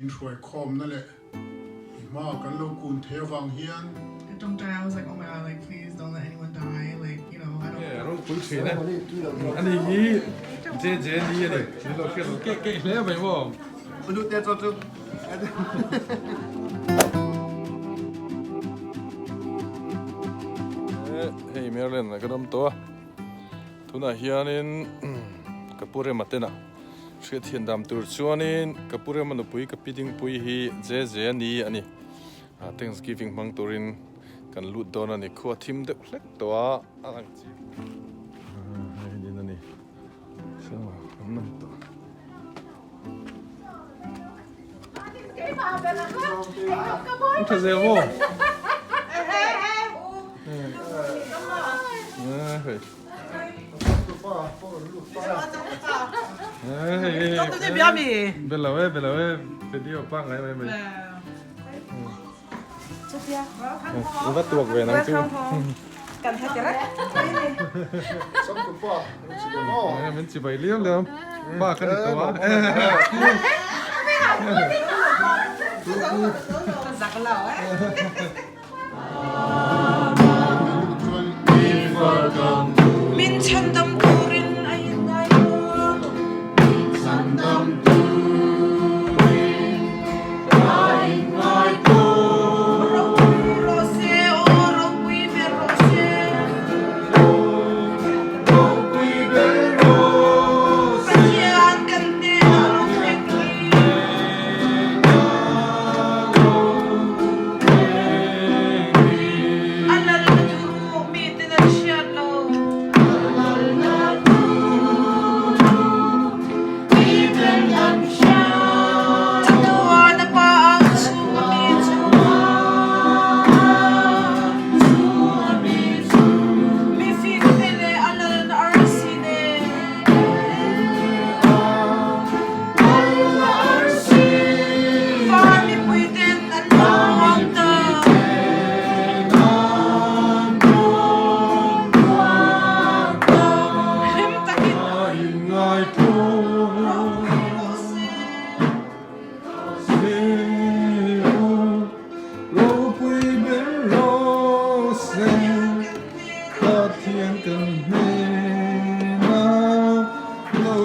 In hruai khawmna leh i hma kan lo kun thei avang hian. Ka tawngtai I was like oh my god like please don't let anyone die like you know I don't. Nge ropui thin e. Ani hi JJ ni a ni. Min lo hriat lo keh keh hle mai maw. Unu te chaw chu. Hei Maryland ah kan awm tawh a. Tunah hianin ka pu Rema tena. Hriatthian dam tur chuanin ka pu Rema nupui ka pi Dingpui hi JJ a ni a ni. Thanksgiving hmang turin kan lut dawn a ni. Khua thim deuh hlek tawh a, a lang chi. Hei din a ni. So, kan nam tawh. An tha zel maw? Hei. Belo e belo e video pa ngai mai mai. Va tuak ve nang chu. Kan he tirek. Min chi bai liam liam. Ba ka ni to a. Zak lo e. Min chhandam turin a inngai maw? Ropui rawh se, aw ropui ber rawh se. Pathian kan hnenah lo thleng hi. A lalna thuruk miten an hriat lo. Chatuan a pa ang chung a mi chu. Mifimte le a lalna arsi nen. Van mipui ten an lo huam ta. Hlim takin ropui rawh se. Pathian kan hnenah lo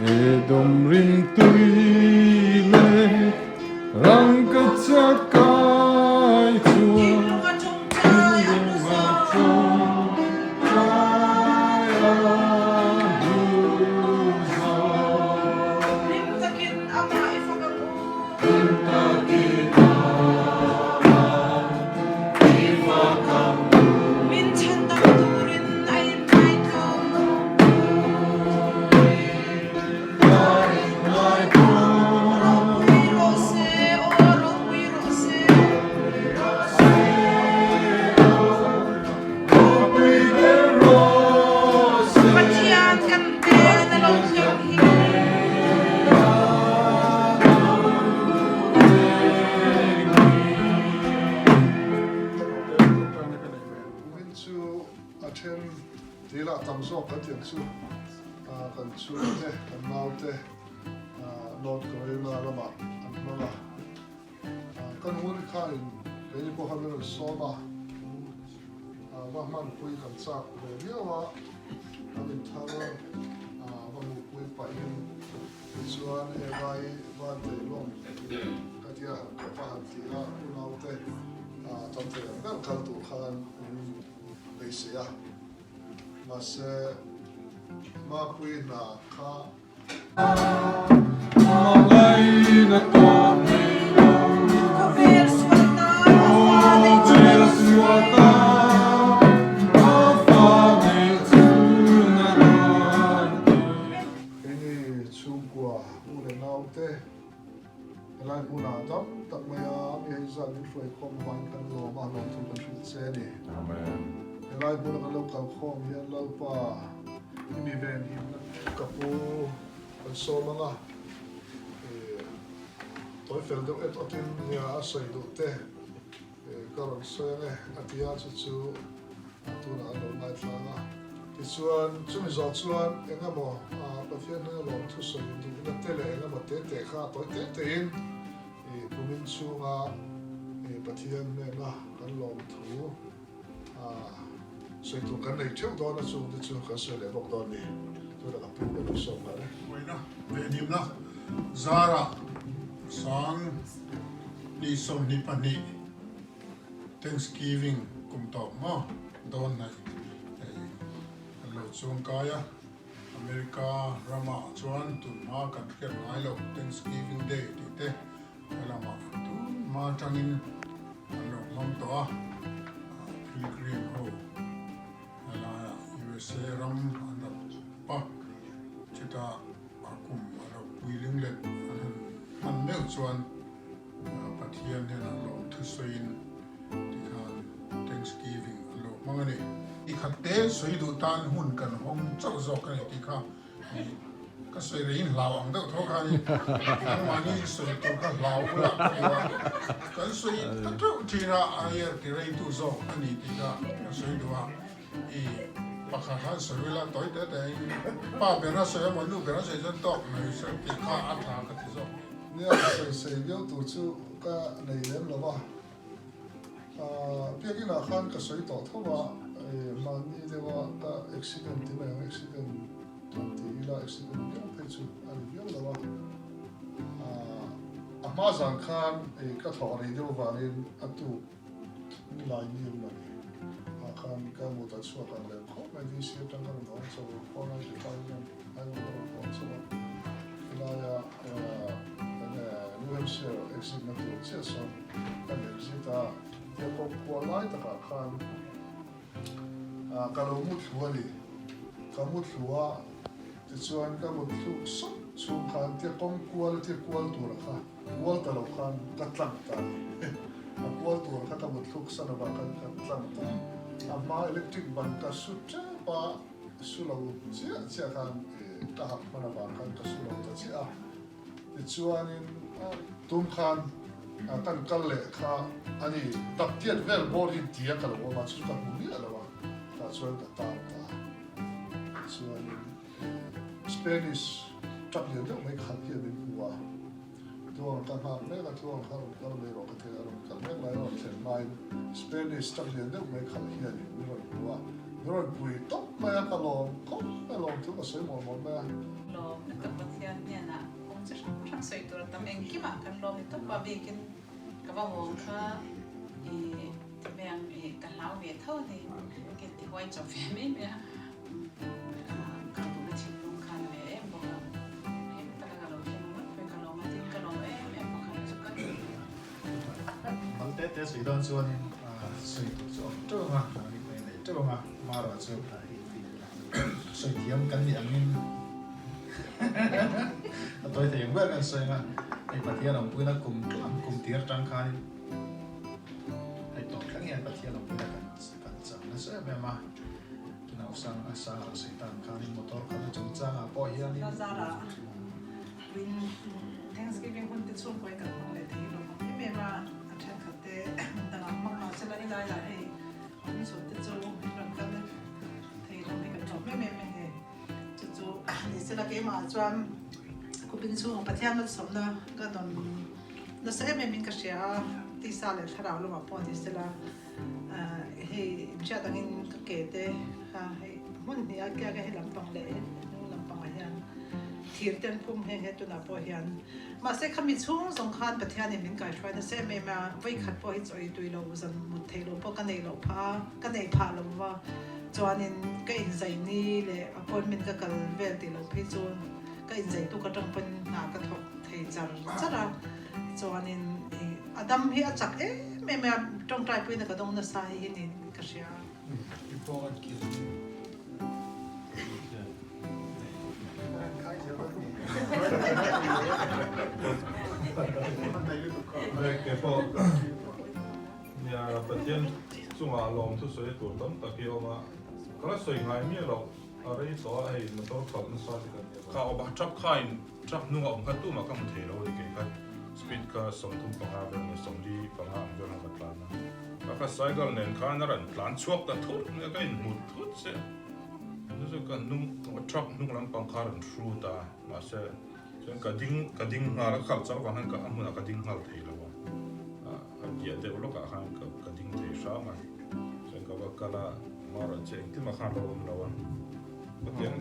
Edom rimtui leh rangkachak kai chuan thinlunga tawngtai a hmu zo. Hlim takin amah i fak ang u. Min chhandam turin a inngaihtlawm. Ropui rawh se, aw ropui rawh se. Pathian kan hnen a lo thleng hi. Kumin chu a then Dil ah tam zawk kan tih ang chu kan chhungte, kan naute North Carolina lamah an hmang a. Kan ngun khanin keini pawh khan min rawn sawm a, va hmanpui kan chak ve viau a, kan inthar va hmuhpui pahin tichuan he vai Vanteilawm ka tia han kawp a han ti a, unaute tam thei ang ber kal tur khan min beisei a, mahse Mapui hna kha. Khawvel sualna a fa nei chu. Keini chhungkua u leh naute helai hmunah dam tak maia mi hei zat min hruaikhawm avangin kan lawm a, lawmthu kan hrilh che a ni. Helai hmuna kan lo kal khawm hian Lalpa i mi venhimna ka pu kan sawm ang a, tawi fel deuh et awtin nia a sawi duh te ka rawn sawi ang e a ti a, chu chu tunah an lo ngaithla ang a. Tichuan chumi zawh chuan eng emaw Pathian hming alawm thusawi duhna te leh eng emaw te te kha tawi te tein kumin chhunga Pathian hnena kan lawm thu sawi tur kan nei theuh dawn a, chungte chu kan sawi leh bawk dawn ni. Tunah ka pu ka lo sawm nghal e. Vawiina venhimna zarah sang ni 22 Thanksgiving kum tawp maw dawn hnaih hei kan lo chuang kai a. America ramah chuan tunhma kan hriat ngai loh Thanksgiving Day tih te helamah tunhma atangin an lo hmang tawh a, Pilgrim ho helaiah USA ram an lo pa chutah a kum a lo puiling let an han hman meuh chuan Pathian hian an lawm thusawiin tikhan Thanksgiving an lo hmang a ni. I khat te sawi duh tan hun kan hawng chauh zawk a ni tih kha ka sawi rei in hlau ang deuh tho khan nangmahni sawi tur kha hlau bulah ka duh a, kan sawi ta teuh thin a, a air ti rei tu zawk a ni tih kha ka sawi duh a, i pakhat khan sawi ila tawi te te in pa ber a sawi emaw nu ber a sawi chuan tawk mai sawi tih kha a tha ka ti zawk. Nia sawi sawi viau tur chu ka nei lem lo va, Biakinah khan ka sawi tawh tho a, mahni deuha ka accident ti mai ang, accident han ti ila accident viau phei chu a ni viau lo a. A hma zan khan ka thawh rei deuh avangin a tuk nilai ni awm a ni ah khan ka mut a chhuak ang leh khawp mai, DC atang ka rawn awm chho a, 495 hian Aizawl ka rawn awm chho a, helaia New Hampshire exit na tur chiah sawn kan exit a, tia kawng kual lai takah khan ka lo mu thlu a ni, ka mu thlu a, tichuan ka mut thluk sawp chhung khan tia kawng kual tia kual tura kha kual ta lo khan ka tlang ta a ni, a kual tura kha ka mut thluk san avang khan ka tlang ta a, a hma electric ban ka su tep a. Su lo chiah chiah khan ka hak hman avang khan ka su lo ta chiah a, tichuanin tum khan kan kal leh kha a ni, Daptiat vel bawr hi tia ka lo awm a, chu chu ka hmu miah lo a, tah chuan ka tan ta a, tichuanin Spanish truck lian deuh mai khalh hian min hmu a. Tluang ka nghak mek a, tluang kha rawn kal mai rawh ka ti a, rawn kal mek lai a rawn thlen hmain Spanish tak lian deuh mai khalh hianin min rawn hmu a, min rawn pui tawp mai a, ka lawm khawp mai, lawm thu ka sawi mawlh mawlh mai a. Lawm na ka Pathian hnenah kawng chi hrang hrang sawi tur a tam engkimah kan lawm ni tawp a, bikin ka va hawng kha i ti mai ang i ka hlau ve tho a ni, ka inti huai chawp ve mai mai a. Ka duhna thinlung kha na ve em bawk a, hlim taka ka lo thleng ngawt pawhin ka lawm a, tin ka lawm em em bawk a, chu ka duh. Mal te te sawi dawn chuanin sawi tur chu a awm teuh ang a, ri pawh a nei teuh ang a, amaherawh chu sawi thiam kan nih angin a tawi thei ang ber kan sawi ang a, hei Pathian awmpuina kum tluang kum tir atang khanin hei tawp thleng hian Pathian awmpuina kan chang nasa em em a. Nausang a sang a sawi tan khanin motor khalh na chungchangah pawh hianin Bazar ah win Thanksgiving hun te chhungkaw hi kan hmang leh thei lo ang em em a, a thenkhat te dang ang hmang mah sela helai lah hei an chhun te chu in rawn kal thei lam hi kan tlawm em em a hei chu chu ni sela keimah ah chuan khupin chhungah Pathian malsawmna ka dawn nasa em em in ka hria a, tisa leh thlarau lamah pawh ni sela. Hei inhriat angin ka ke te kha hei hmun hnih a kiak a hei lampang leh hnung lampangah hian thir te an phum nghe nghe tunah pawh hian mahse khami chhung zawng khan Pathianin min kaihruai nasa em em a vawikhat pawh hi chawi tui lo zan mut theih loh pawh ka nei loh phah a ka nei phah lo va chuanin ka inzai ni leh appointment ka kal vel tih loh phei chu ka inzai tuk atang pawn hna ka thawk thei char char a chuanin A dam hi a chak em em a, tawngtai puiin a ka dawng nasa hi hi niin ka hria. Pathian. Chungah lawmthu sawi tur tam tak hi a awm a, ka la sawi ngai miah loh, a rei tawh a, hei motor khalh nasa te kan nia. Kha awm a, truck khain truck hnungah awm kha tumah ka hmu thei lo a ni kei kha speed kha 35 vel nge 45 ang vel ang ka tlan a, ka kha cycle nen khan a rawn tlan chhuak ta thut mai a, ka inhmu thut che chu chu ka hnung truck hnung lampang kha a rawn hrut a, mahse chuan ka ding ka ding nghal a, ka khalh chak avang hian ka a hmunah ka ding nghal thei lo a. A piah deuh lawkah khan ka ding thei hram a, chuan ka va kal a, Mara che engtin mah khan a lo awm lo a, ka ti ang.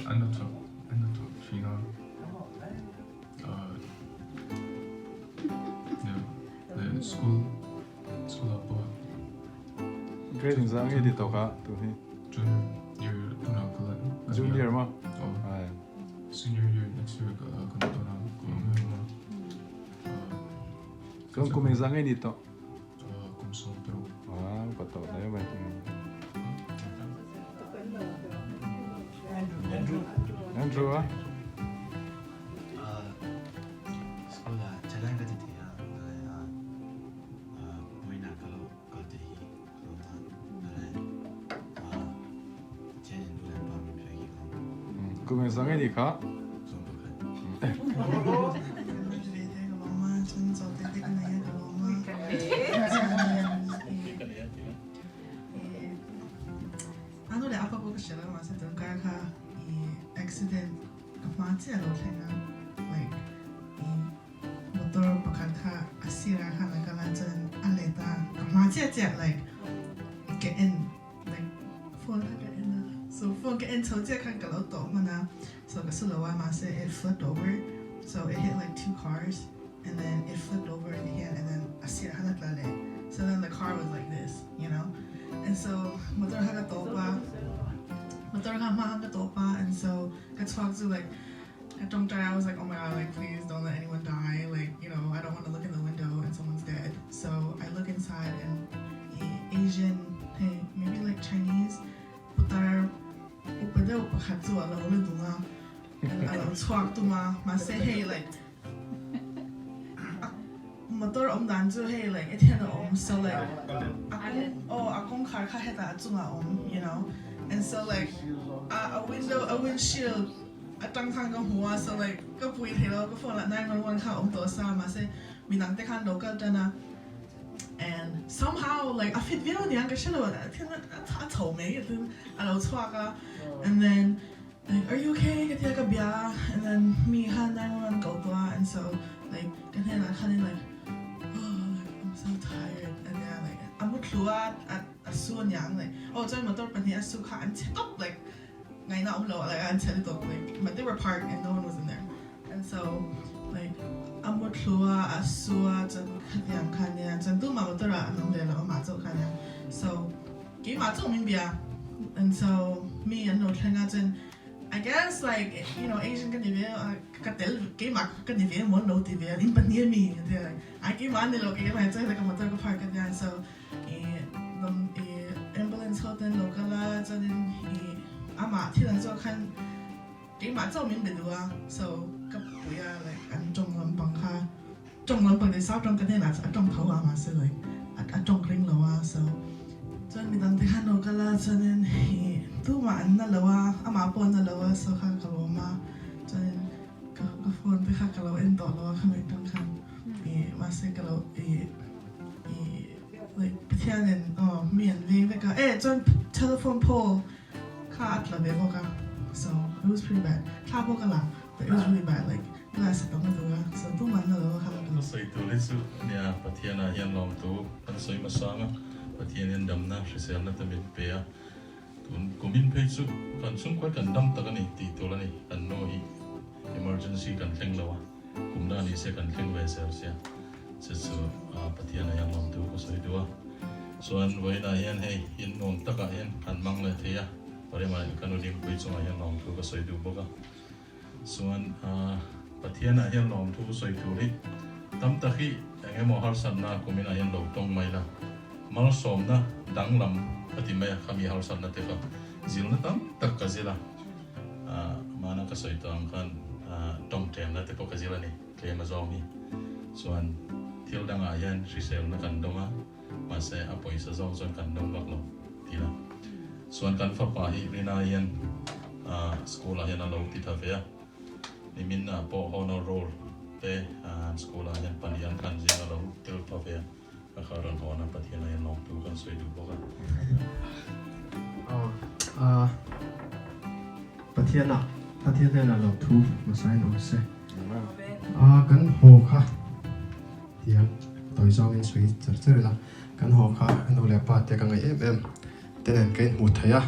An la thawk an la thawk thin a leh school school ah pawh Grade engzah nge ti tawk a tun hi? Junior year tunah ka la Junior maw? Aw senior year next year ka kan dawn a ka awm em a. Chuan kum engzah nge ni tawh? Kum 16. Ah, pa tawh hle mai. Andrew. Andrew a? School ah challenge ka ti thei a, vawiin ah ka lo kal te hi ka lo tan Pathian in nu leh pa min pek hi ka lo. Kum engzah nge ni kha? Like phone kha ka en a so phone ka en chho chiah khan ka lo tawh hman a so ka su lo a mahse it flipped over so it hit like two cars and then it flipped over in the hand and then a sirah khan a tla leh so then the car was like this you know and so motor kha ka tawp a motor kha hma khan ka tawp a and so ka chhuak chu like ka tawngtai I was like oh my god like please don't let anyone die like you know I don't want to look in the window and someone's dead so I look inside and Asian hei maybe like Chinese putar upa deuh pakhat chu a lo la dung a a lo chhuak tum a mahse hei like a motor awm dan chu hei like e thian a awm so like a kawng aw a kawngkhar kha hetah a chungah a awm you know and so like a a window a windshield atang khan ka hmu a so like ka pui thei lo ka phone ah 911 kha a awm tawh sa mahse midang te khan lo kal tan a and somehow like a fit viau aniang ka hrelo thil a chho mai tin a lo chhuak a and then like are you okay ka tia ka bia a and then mi kha 911 ko tawh a and so like ka hnenah khanin like oh like I'm so tired and then like a mu thlu a a su aniang like oh chuan motor pahnih a su kha an chhe tawp like ngaihna awm lo like an chhe lutuk like but they were parked and no one was in there and so like a mu thlu a a su a chuan khatiang kha nia chuan tumah motor ah an awm ve lo amah chauh kha nia so keimah chauh min bia and so mi an lo thleng a chuan I guess like you know Asian ka ni ve a ka tel keimah ka ni ve emaw an lo ti ve a in pahnih ami a ti a ai keimah a ni lo keimah hi chuan ka motor ka park a nia so Ih dam ih ambulance ho ten lo kal a chuanin ih amah thil an zawh khan keimah chauh min be duh a so ka pui a like an tawng lampang kha tawng lampang ni sau tawng ka hnenah a tawng tho a mahse like a tawng ring lo a so chuan midang te khan lo kal a chuanin ih tumah an na lo a amah pawh a na lo a so kha ka lawm a chuanin ka ka phone te kha ka lo en tawh lo a khami tang khan ih mahse ka lo ih ih like Pathianin aw mi an veng vek a eh chuan telephone pole kha a tla ve bawk a so it was pretty bad thla pawh ka la but it was really bad like glass a tam lutuk a so tumah an la lo a kha Ka sawi tur hi chu nia Pathianah hian lawmtu kan sawi hmasang a Pathianin damna hriselna te min pe a. Tun kumin phei chu kan chhungkhuai kan dam tak a ni tih tur a ni. Kan nu hi emergency kan thleng lo a, kum na ni se kan thleng ve zel sia. Chu chu Pathian a hian lawmtu ka sawi duh a. Chuan vawiinah hian hei in nuam takah hian kan mang leh thei a, Parema leh ka nu Dingpui chungah hian lawmtu ka sawi duh bawk a. Chuan. Pathianah hian lawmthu sawi tur hi tam tak hi eng emaw harsatna kuminah hian lo tawng mai la, malsawmna danglam ka ti mai a, khami harsatna te kha zilna tam tak ka zil a, mahna ka sawi tawh ang khan tawngṭemna te pawh ka zil a ni, tlem a zawng hi chuan thil dangah hian hriselna kan dawng a. Mahse a pawisa zawng chuan kan dawng vak lo ti la. Chuan kan fapa hi Rina hian school ah hian a lo ti tha ve a, nimin ah pawh honor roll te an school ah hian pahnih an thlan zing a lo tel pha ve a, ka kha rawn hawn a Pathian ah hian lawmtu kan sawi duh bawk a. Aw Pathian ah Pathian hnenah lo thu hmasa in awm se. Kan haw kha. Tiang tawi zawngin sawi char char ila, kan haw kha nu leh pa te ka ngaih em em te nen ka inhmuh thei a,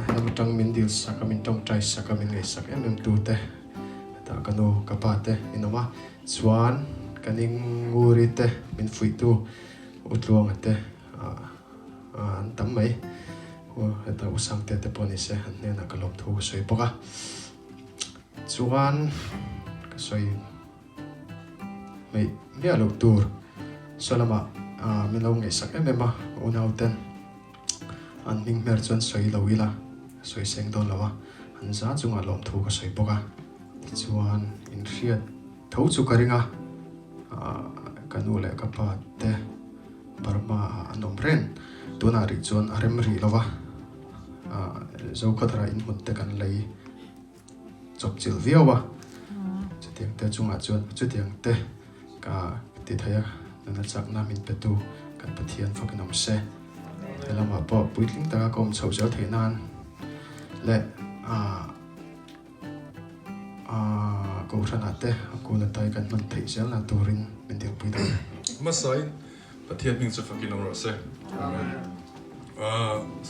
helam atang min dil sak a, min tawngtai sak a, min ngaihsak em em tu te hetah ka nu ka pa te in awm a, chuan ka ning nguri te min fuih tu Utluanga te an tam mai, hetah Usangte te pawh ni se an hnenah ka lawmthu ka sawi bawk a, chuan ka sawi. Hmeih miah loh tur saw lamah min lo ngaihsak em em a, unau ten an hming hmer chuan sawi lo ila sawi seng dawn lo a, an za chungah lawmthu ka sawi bawk a, tichuan inhriat tho chu ka ring a, ka nu leh ka pa te Burma ah an awm reng, tunah rih chuan a rem rih lo va, Zokhawthara inhmun te kan lei. chawp chilh viau a, chutiang te chungah chuan chutiang te ka ti thei a, nuna chakna min petu kan Pathian fakin awm se. He lamah pawh puitling taka ka awm chhoh zel theih nan leh aaa Kohhranah te a kul atai kan hman theih zel na turin min dilpui dawn e. Hmasain Pathian hming chu fakin awm rawh se. Amen.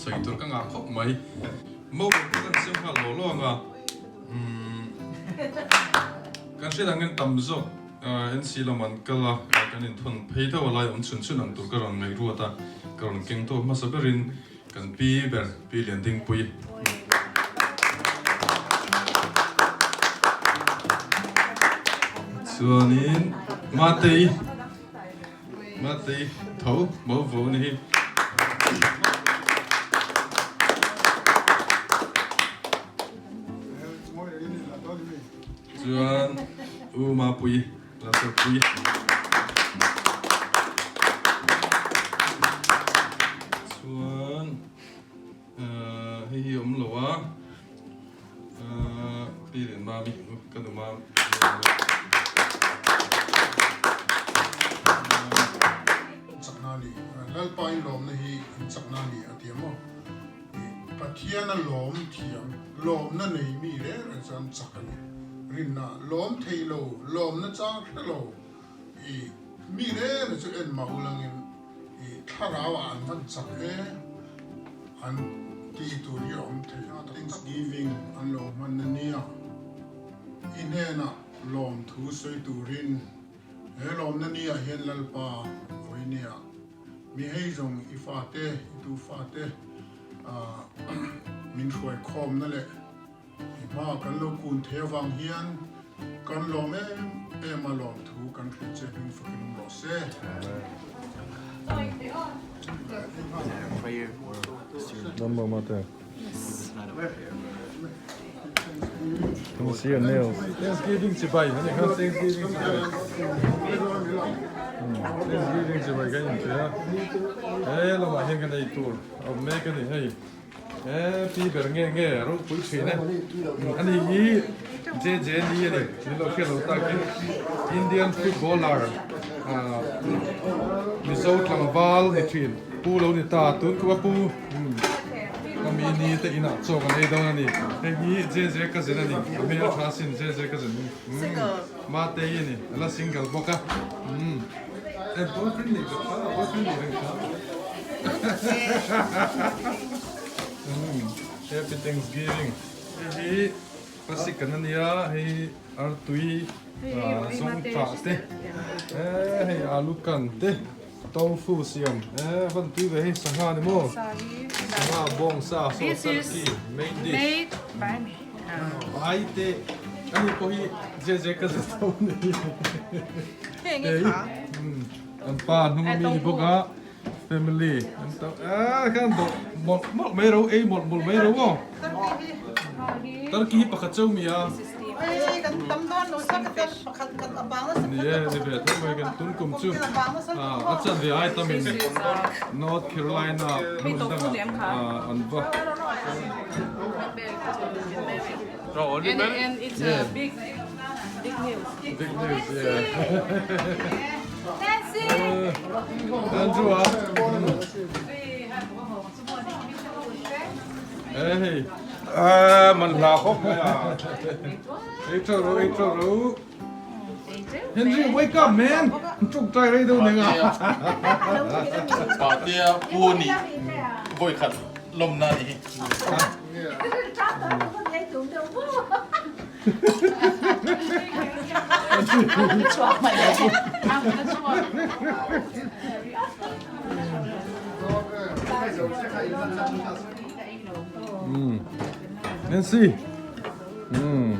Sawi tur ka ngah khawp mai. Mo kan kan siam nghal law law ang a. Kan hriat angin tam zawk NC lam an kal a, kan inthawn phei deuh a lai awm chhun chhun ang tur ka rawn ngaih ruat a, ka rawn keng tawp hmasa berin kan pi ber Pi Liandingpui. Chuanin Matei. Matei tho mo vo ni hi. Chuan U Mapui Lalsawrpui. Chuan hei hi awm lo a Pi leh Mami ka nu Mami. Chakna ni Lalpa in lawmna hi in chakna ni a ti a maw? Pathian a lawm thiam lawmna nei mi reng reng chuan chak a ni. Rinna lawm thei lo lawmna chang hre lo i mi reng reng chu en mah ulangin I thlarau ah an van chak e, an ti tur hi a awm thei a. Thanksgiving an lo hman a nia. I hnenah lawmthu sawi turin he lawmna ni ah hian Lalpa vawinia mi hei zawng i fate, i tu fate min hruai khawmna leh I hma kan lo kun thei avang hian kan lawm em em a lawmthu kan hrilh che hming fakin awm rawh se. Thanksgiving chibai ani kha Thanksgiving chibai Thanksgiving chibai kan inpe a he lamah hian kan ei tur a awm mek ani hei. He pi ber nge nge ropui thin e. Ani hi JJ ni ani ni lo hriat lo takin Indian footballer Mizo tlangval ni thin pu lo ni ta tun kuma pu kami ni te inah chaw kan ei dawn ani. Hei hi JJ cousin ani a hmel tha sin JJ cousin Matei ani a la single bawk a. E boyfriend nei bawk kha boyfriend nei reng kha. Happy Thanksgiving. Hei hi pasik kan ania hei artui zawng tah te hei alu kan te tofu siam van tui ve hei sangha ni maw sangha bawng sa saw turkey main dish pai te. Ani pawh hi JJ ka zet tho a ni. Heng i kha. An pa hnung ami ni bawk a family an tam ah khan dawh mawlh mawlh mai ro ei mawlh mawlh mai ro aw. Turkey hi pakhat chauh mi a. Ei kan tam dawn lo sa ka tel pakhat kan a bang nasa Ni e ni ve tho mai kan tun kum chu a chanve ai tam in North Carolina hmun dangah an va. And, and it's a big, big news. Big news, yeah. Nancy! Andrew ah. Hey. Ah, man hla khawp mai a. Ei tho ro, ei tho ro. Henry, wake up man. Tuk tai rei deuh neng a. Patea pu ni vawi khat lawmna ni hi. Nancy. Mm.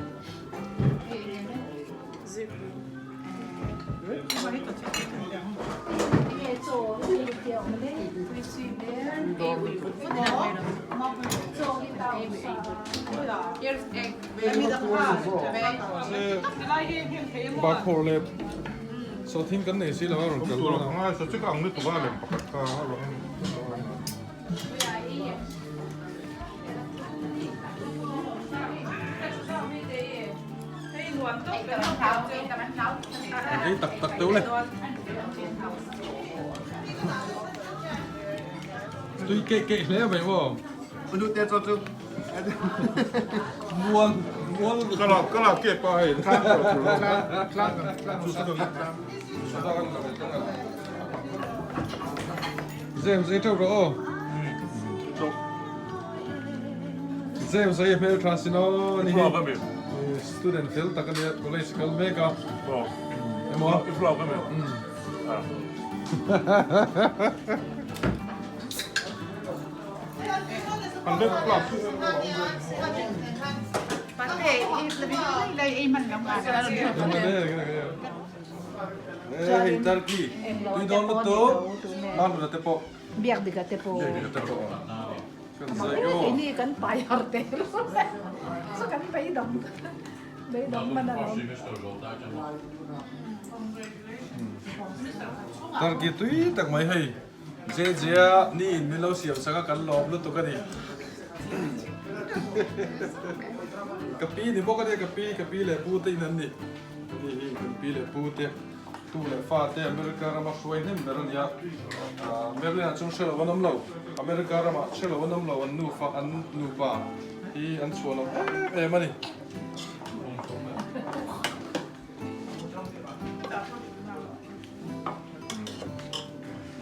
Bakhawr leh sawhthing kan nei si lo a rawn kal dawn a. Ei tak tak teuh le. Tui keih keih hle mai maw. Anu te chaw chu. Mual mual. Kala kala ke pa hei. Tlang tlang tlang tlang. James ei teuh rawh aw. James ei hmel tha sin aw ni hi. Student fel tak ania college kal mek a. Emaw? I vlog ami? Hei Turkey tui dawn lutuk Manuna te pawh Biak dika te pawh Biak dika te pawh kan zai aw Keini kan pai har te chu kan beidawng beidawng hman alawm. Turkey tui tak mai hei JJ-a ni in min lo siam sak a kan lawm lutuk a ni. Ka pi ni bawk a nia ka pi ka pi leh pu te in an ni. Hei hi kan pi leh pu te tu leh fa te America rama hruai hnem ber a ni a. Maryland ah chuan hre lo an awm lo. America ramah hre lo an awm lo an nufa an nupa hi an chhuah lo em em a ni.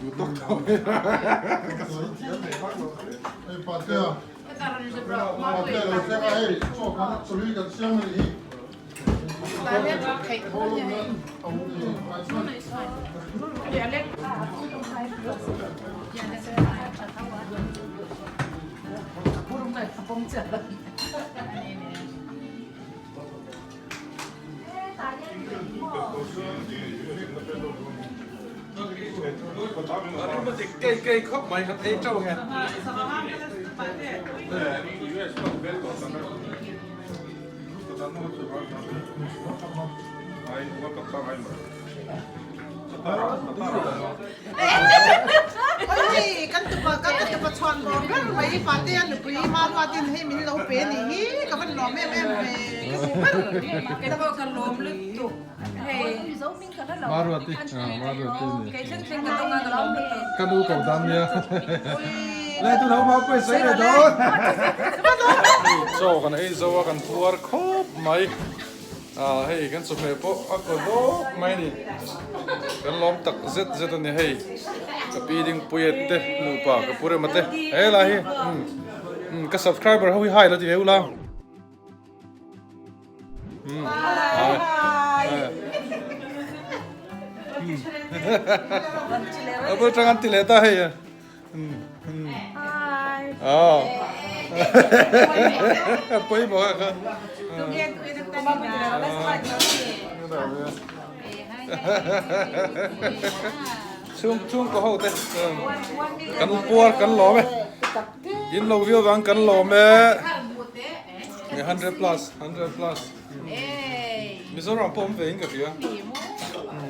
Duh tawk tawh mai a ka sawi thiam ve vak lo. Hei Patea, Patea lo thleng a hei chaw kan chawlui kan siam a nih hi. Kei kei khawp mai kan ei teuh ang e. Oi kan tupa kan tupa chhuan bawr ber mai Patea nupui Maruatin hei min lo pe ni hi ka van lawm em em ve ka duh ber. Kei pawh ka lawm lutuk hei. Maruati ah Maruati ni. Kei thleng thleng ka dawng a ka lawm lutuk. Ka nu ko dan nia. Lai tu lo mau pawisa i leh dawn. Chaw kan ei zo a kan puar khawp mai. Ah hei kan chawhmeh pawh a kaw dawk mai a ni. Kan lawm tak zet zet a ni hei. Ka pi Dingpuia te nupa ka pu Rema te helai hi umm ka subscriber ho hi hai lo ti ve ula. Umm hai a bul tang an ti leh ta hei. Umm umm. Hai. Pawimawh kha kha. Chhung chhungkaw ho te kan puar kan lawm e. In lo viau vang kan lawm e. 100 plus 100 plus. Mizoram pawh awm ve in ka hria.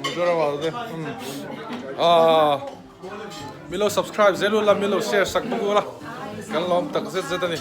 Mizoram ah te. Ah milo subscribe zel ula milo share sak bawk ula. Kan lawm tak zet zet a ni.